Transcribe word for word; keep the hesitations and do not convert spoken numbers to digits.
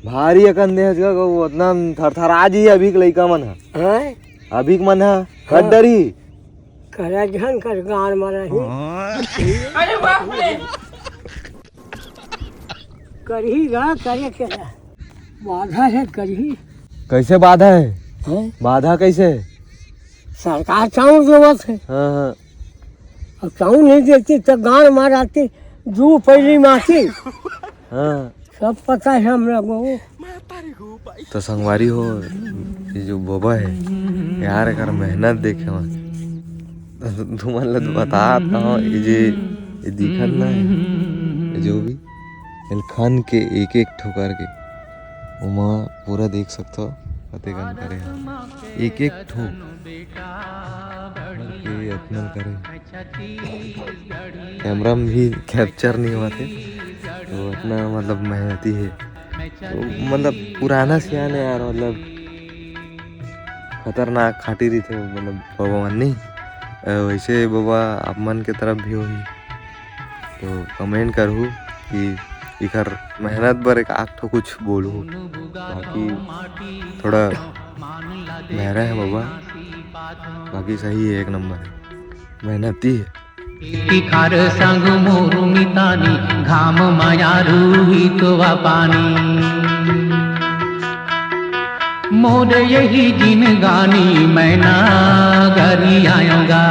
भारी अकन दे हस गा, वो अतना थरथरा जी अभी के लइका मन ह। हैं? अभी के मन ह, हाँ। कट डरही। करा झन कर गाड़ मारा ही। करही गा, करे के ला। बाधा है, करही। कैसे बाधा है? हैं? बाधा कैसे? सरकार चाउर देवत है। हाँ, हाँ। अब चाउर नहीं देती तो गाड़ माराती, दू पहली माटी। हाँ। सब पता है हमरा को। तो संगवारी हो, ये जो बबा है यार, एकर मेहनत देखे मत। तुमन ला तो बतात हव, ये जे, ये दिखत ना है, ये जो भी, एल खन के एक एक ठो करके, ओमा पूरा देख सकथव, कतेकन करे हे। एक एक ठो करके अतना करे। कैमरा में भी कैप्चर नहीं होवत हे, तो अतना मतलब मेहनती हे। तो मतलब पुराना सियान हे यार, मतलब खतरनाक खाटी रहिथे, मतलब बबा मन नहीं। अ, वैसे बबा आप मन के तरफ भी होही, तो कमेंट करहू कि इकर मेहनत बर एक आध ठो कुछ बोलहू, बाकी थोड़ा बहरा है बबा, बाकी सही है, एक नंबर है, मेहनती है। तिखार संग मोर मितानी, घाम माया रूहितवा पानी। मोर यही जिनगानी, मैं ना गरियायों गा।